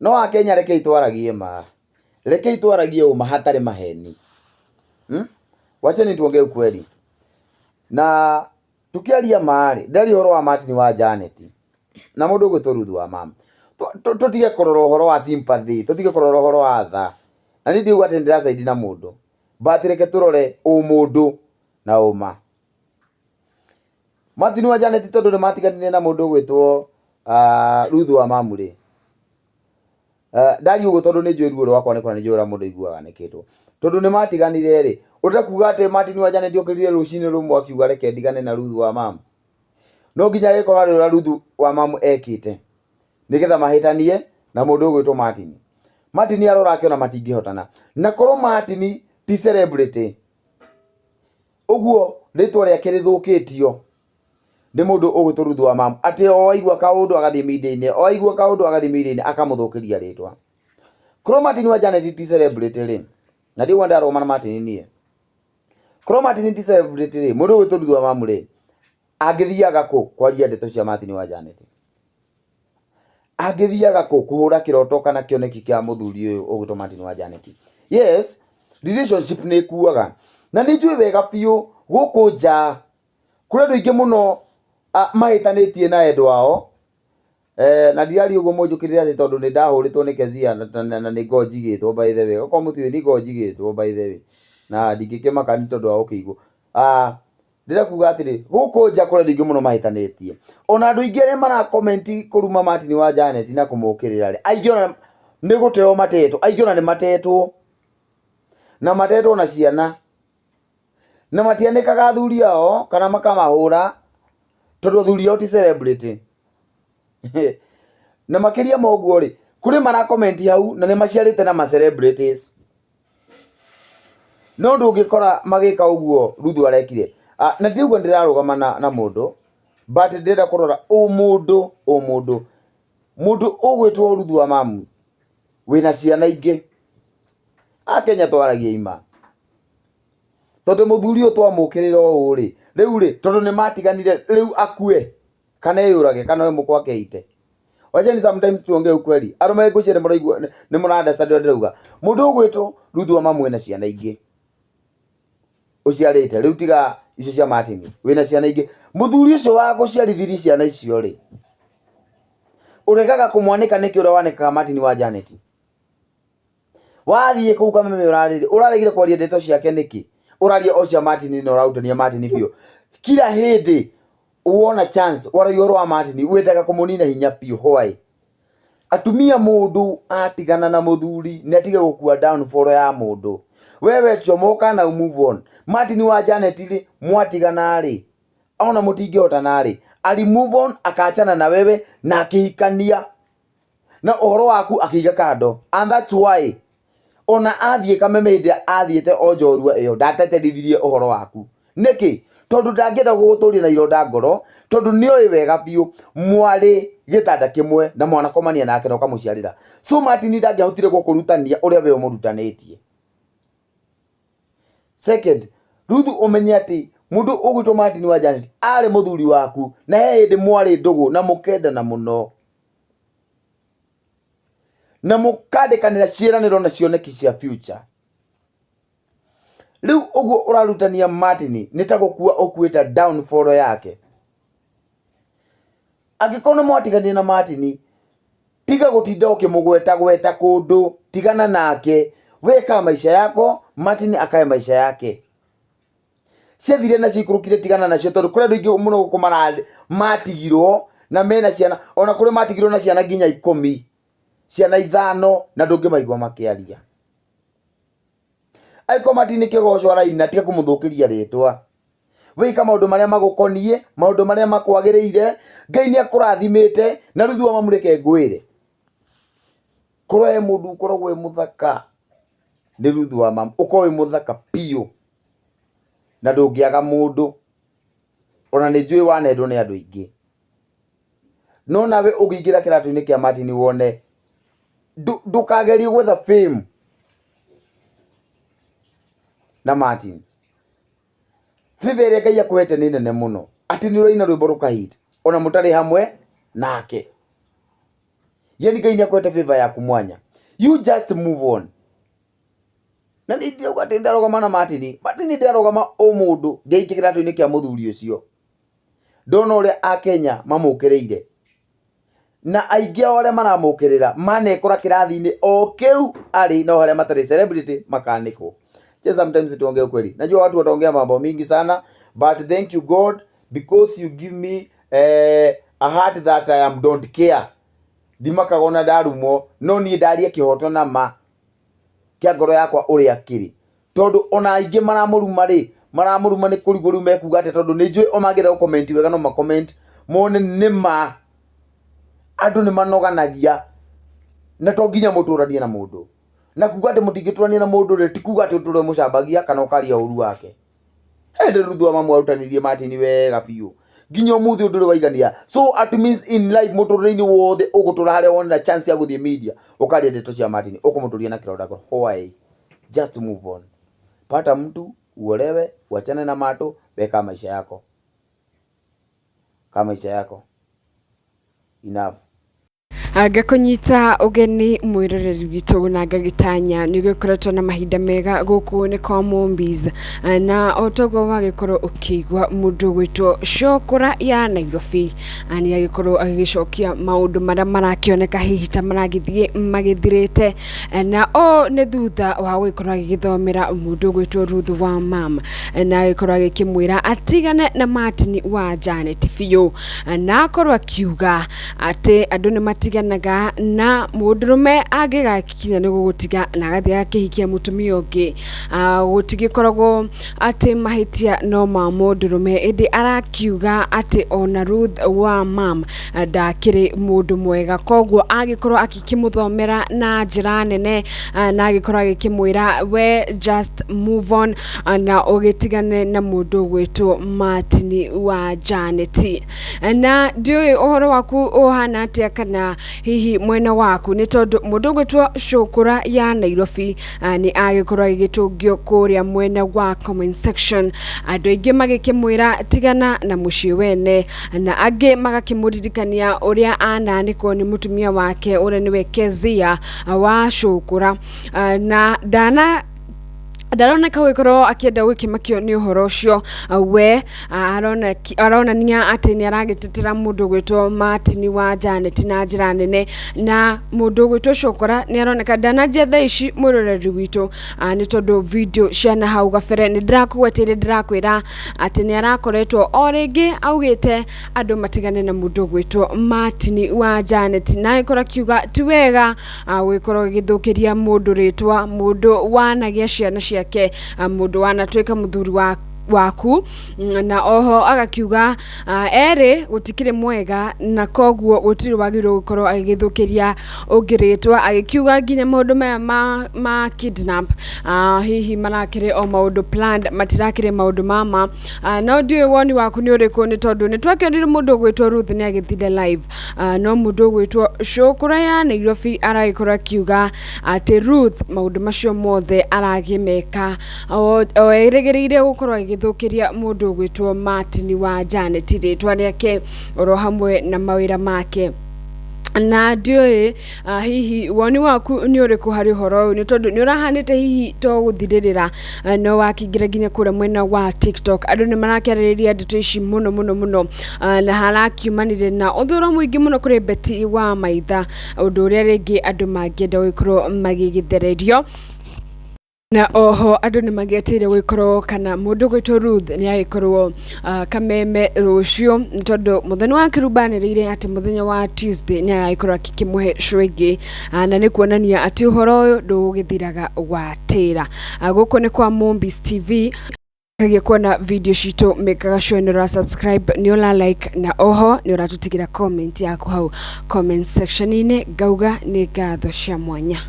No Akenya rekei twaragie ma. Rekei twaragie ũma hatarĩ maheni. Wacheni tuongee ukweli. Na tukiaria ma rĩ, ndaria ũhoro wa Martin wa Janet na mũndũ ũgwĩtwo Ruth wa mama. Tũtige kũrora ũhoro wa sympathy, tũtige kũrora ũhoro wa tha. Na niĩ ndiuga atĩ nĩndĩracaidi na mũndũ, but reke tũrore ũmũndũ na ũma. Martin wa Janet tondũ nĩ matiganire na mũndũ ũgwĩtwo Ruth wa mamu rĩ, ndaria ũguo tondũ nĩ njũĩ ruo rwakwa nĩ kũra nĩ njũĩ ũrĩa mũndũ aiguaga anĩkĩtwo. Tondũ nĩ matiganire rĩ, ũrenda kuga atĩ Martin wa Janet okĩrire rũcinĩ rũmwe akiuga reke ndigane na Ruth wa mamu? No nginya agĩkorwo harĩ ũrĩa Ruth wa mamu ekĩte nĩgetha mahĩtanie na mũndũ ũgwĩtwo Martin. Martin arora akĩona matingĩhotana. Na korwo Martin ti celebrity, ũguo rĩtwa rĩake rĩthũkĩtio nĩ mũndũ ũgwĩtwo Ruth wa mamu, atĩ o aigua kaũndũ agathiĩ media-inĩ, o aigua kaũndũ agathiĩ media-inĩ akamũthũkĩria rĩtwa. Korwo Martin wa Janet ti celebrity rĩ, na ndiuga ndarũgama na Martin niĩ, korwo Martin ti celebrity rĩ, mũndũ ũgwĩtwo Ruth wa mamu rĩ, angĩthiaga kũ kwaria ndeto cia Martin wa Janet? Angĩthiaga kũ kũhũra kĩroto kana kĩoneki kĩa mũthuri ũyũ ũgwĩtwo Martin wa Janet? Yes, relationship nĩ ĩkuaga. Na nĩ njũĩ wega biũ gũkũ nja kũrĩ andũ aingĩ mũno mahĩtanĩtie na endwa ao. Na ndiraria ũguo mũnjũkĩrĩre atĩ tondũ nĩ ndahũrĩtwo nĩ Kezia na nĩ ngoragwo njigĩtwo by the way. Okorwo mũtiũĩ nĩ ngoragwo njigĩtwo by the way. Na ndingĩkĩmaka nĩ tondũ wa gũkĩigwo. Ndĩrenda kuga atĩrĩ, gũkũ nja kũrĩ andũ aingĩ mũno mahĩtanĩtie. Ona andũ aingĩ arĩa mara comment kũruma Martin wa Janet na kũmũkĩrĩra rĩ, aingĩ ona nĩ gũteo matetwo, aingĩ ona nĩ matetwo. Na matetwo na ciana. Na matianĩkaga athuri ao kana makamahũra tondũ athuri ao ti celebrity. Na makĩria ma ũguo rĩ, kũrĩ mara comment hau na nĩ maciarĩte na ma celebrities. No ndũngĩkora magĩka ũguo Ruthu arekire. Na ndiuga ndĩrarũgama na mũndũ, but ndĩrenda kũrora ũmũndũ, ũmũndũ. Mũndũ ũgwĩtwo Ruthu wa mamu, wĩna ciana ingĩ. Akenya twaragie ima. Tondũ mũthuri ũyũ twamũkĩrĩra ũũ rĩ, rĩu rĩ, tondũ nĩ matiganire, rĩu akue kana eyũrage kana we mũkwa ake ite. Wacheni sometimes tuongee ukweli. Arũme ngwĩciria nĩ mũraigua nĩ mũra understand ũrĩa ndĩrauga. Mũndũ ũgwĩtwo Ruthu wa mamu ena ciana ingĩ ũciarĩte, rĩu tiga icio cia Martin, wĩna ciana ingĩ. Mũthuri ũcio wa gũciarithirie ciana icio rĩ, ũregaga kũmwanĩka nĩkĩ ũrĩa wanĩkaga Martin wa Janet? Wathiĩ kũu Kameme ũrarĩrĩ, ũraregire kwaria ndeto ciake nĩkĩ? Ũraria o cia Martin na ũrarutania Martin biũ. Kila hĩndĩ wona chance waragia ũhoro wa Martin, wendaga kũmũnina hinya biũ. Why? Atumia mũndũ atigana na mũthuri nĩ atige gũkua downfall ya mũndũ. Wewe chomoka na move on. Martin wa Janet rĩ, mwatigana rĩ, ona mũtingĩhotana rĩ, ali move on akaachana na wewe na akĩhikania na ũhoro waku akĩiga kando. And that's why ona athiĩ Kameme hĩndĩ ĩrĩa athiĩte o njorua ĩyo ndateterithirie ũhoro waku. Nĩkĩ? Tondũ ndangĩenda gũgũtũria na ironda ngoro, tondũ nĩoĩ wega biũ mwarĩ gĩtanda kĩmwe na mwanakomania nake na ũkamũciarĩra. So Martin ndangĩahotire gũkũrutania ũrĩa we ũmũrutanĩtie. Second, Ruth ũmenye atĩ mũndũ ũgwĩtwo Martin wa Janet arĩ mũthuri waku na he hĩndĩ mwarĩ ndũgũ na mũkendana mũno na mũkandĩkanĩra ciĩranĩro na cioneki cia future. Rĩu ũguo ũrarutania Martin nĩ ta gũkua ũkuĩte downfall yake. Angĩkorwo nĩ mwatiganire na Martin, tiga gũtinda ũkĩmũgweta gweta kũndũ, tigana nake. We kaa maisha yako, Martin akae maisha yake. Ciathire na ciikũrũkire tigana nacio tondũ kũrĩ andũ aingĩ mũno gũkũ matigirwo na mena ciana, ona kũrĩ matigirwo na ciana nginya 10, ciana 5 na ndũngĩmaigua makĩaria. Angĩkorwo Martin nĩ kĩgoco araina, tiga kũmũthũkĩria rĩtwa. Wĩka maũndũ marĩa magũkoniĩ, maũndũ marĩa makwagĩrĩire, Ngai nĩ akũrathimĩte, na rĩu thutha wa mamu reke ngwĩre, korwo he mũndũ ũkoragwo e mũthaka, nĩ Ruth wa mamu, ũkoragwo wĩ mũthaka biũ, na ndũngĩaga mũndũ, ona nĩ njũĩ wanendwo nĩ andũ aingĩ. No nawe ũngĩingĩra kĩratũ-inĩ kĩa Martin wone, ndũkagerie gwetha fame na Martin. Favor ĩrĩa Ngai akũhete nĩ nene mũno, atĩ nĩ ũraina rwĩmbo rũkahit, ona mũtarĩ hamwe nake. Yani Ngai nĩ akwete favor yaku mwanya. You just move on. Na nĩ ndirauga atĩ ndarũgama na Martin. Martin ndarũgama o mũndũ ngeikia kĩratũ-inĩ kĩa mũthuri ũcio. Ndona ũrĩa Akenya mamũkĩrĩire. Na aingĩ ao arĩa maramũkĩrĩra manekora kĩrathi-inĩ o kĩu arĩ no harĩa matarĩ celebrity makanĩkwo. Just sometimes tuongee ukweli. Najua watu wataongea mambo mingi sana but thank you God because you give me a heart that I am don't care. Ndimakaga ona ndarumwo no niĩ ndarie kĩhoto na ma kĩa ngoro yakwa ũrĩa kĩrĩ. Tondũ ona aingĩ maramũruma rĩ, maramũruma nĩ kũrigwo rĩu mekuga atĩa tondũ nĩ njũĩ o mangĩenda gũ comment wega no ma comment mone nĩ ma andũ nĩ manoganagia na to nginya mũtũranie na mũndũ. Na kuga atĩ mũtingĩtũrania na mũndũ rĩ, ti kuga atĩ ũtũre ũmũcambagia kana ũkaria ũru wake. Hĩndĩ Ruthu wa mamu arutanirie Martin wega biũ nginya ũmũthĩ ũndũ ũrĩ waigania. So at means in life mũtũrĩre-inĩ wothe ũgũtũra harĩa wonera chance ya gũthiĩ media ũkaria ndeto cia Martin ũkũmũtũria na kĩronda ngoro. Why? Just move on. Pata mtu uolewe, uachane na Mato, weka maisha yako. Ka maisha yako. Enough. Ngakũnyita ũgeni mwĩroreri witũ na ngagĩtanya nĩ ũgĩkoretwo na mahinda mega gũkũ nĩ kwa Mombis, na o toguo wagĩkorwo ũkĩigua mũndũ ũgwĩtwo Cokora ya Nairobi nĩ agĩkorwo agĩgĩcokia maũndũ marĩa marakĩoneka hihi ta maragĩthiĩ magĩthirĩte, na o nĩ thutha wa gũgĩkorwo agĩgĩthomera mũndũ ũgwĩtwo Ruth wa Mama, na agĩkorwo agĩkĩmwĩra atigane na Martin wa Janet biũ, na akorwo akiuga atĩ andũ nĩ matiganaga na mũndũrũme angĩgakinya nĩ gũgũtiga na agathiĩ agakĩhikia mũtumia ũngĩ, gũtigĩkoragwo atĩ mahĩtia no ma mũndũrũme, ĩndĩ arakiuga atĩ ona Ruth wa Mam ndakĩrĩ mũndũ mwega, koguo agĩkorwo agĩkĩmũthomera na njĩra nene na agĩkorwo agĩkĩmwĩra we just move on na ũgĩtigane na mũndũ ũgwĩtwo Martin wa Janet. Na ndiũĩ ũhoro waku ũhana atĩa kana hihi mwena waku nĩ tondũ mũndũ ũgwĩtwo Cũkũra ya Nairobi nĩ agĩkorwo agĩgĩtũngio kũrĩa mwena wa comment section, andũ aingĩ magĩkĩmwĩra tigana na mũciĩ wene, na angĩ magakĩmũririkania ũrĩa ananĩkwo nĩ mũtumia wake ũrĩa nĩwe Kezia wa Cũkũra, na ndana ndaroneka gũgĩkorwo akĩenda gũkĩmakio nĩ ũhoro ũcio. We aronania atĩ nĩ aragĩtetera mũndũ ũgwĩtwo Martin wa Janet na njĩra nene, na mũndũ ũgwĩtwo Cũkũra nĩ aroneka ndananjia thaa ici mwĩroreri witũ, nĩ tondũ video cia na hau gabere nĩ ndĩrakũgweteire ndĩrakwĩra atĩ nĩ arakoretwo o rĩngĩ augĩte andũ matigane na mũndũ ũgwĩtwo Martin wa Janet, na agĩkorwo akiuga ti wega gũgĩkorwo gĩgĩthũkĩria mũndũ rĩtwa, mũndũ wanagĩa ciana ciake, mũndũ wanatuĩka mũthuri wa waku, na oho agakiuga erĩ gũtikĩrĩ mwega na koguo gũtirĩ wagĩrĩirwo gũkorwo agĩgĩthũkĩria ũngĩ rĩtwa, agĩkiuga nginya maũndũ maya ma kidnap hihi marakĩrĩ o maũndũ planned, matirakĩrĩ maũndũ ma ma. No ndiũĩ woni waku nĩ ũrĩkũ, nĩ tondũ nĩ twakĩonire mũndũ ũgwĩtwo Ruth nĩ agĩthire live, no mũndũ ũgwĩtwo Cũkũra ya Nairobi aragĩkorwo akiuga atĩ Ruth maũndũ macio mothe aragĩmeka o erĩgĩrĩire gũkorwo agĩgĩthũkĩria mũndũ ũgwĩtwo Martin wa Janet rĩtwa rĩake oro hamwe na mawĩra make. Na ndiũĩ hihi woni waku nĩ ũrĩkũ harĩ ũhoro ũyũ, nĩ tondũ nĩ ũrahanĩte hihi to gũthirĩrĩra, no wakĩingĩra nginya kũrĩa mwena wa TikTok andũ nĩ marakĩarĩrĩria ndeto ici mũno mũno mũno, na harakiumanire na ũthũro mũingĩ mũno kũrĩ Betty wa Maitha, ũndũ ũrĩa rĩngĩ andũ mangĩenda gũgĩkorwo magĩgĩthererio. Na oho andũ nĩ magĩetereire gũgĩkorwo kana mũndũ ũgwĩtwo Ruth nĩ agĩkorwo kameme rũciũ, nĩ tondũ mũthoni wa Kĩrumba anĩrĩire atĩ mũthenya wa Tuesday nĩ agagĩkorwo akĩmũhe show ĩngĩ, na nĩ kuonania atĩ ũhoro ũyũ ndũgũgĩthiraga gwatĩra. Gũkũ nĩ kwa Mombis TV. Kagia kuona video citũ mekaga sure nĩ ũra subscribe, nĩ ũra like, na oho nĩ ũratũtigĩra comment yaku hau comment section-inĩ. Ngauga nĩ ngatho cia mwanya.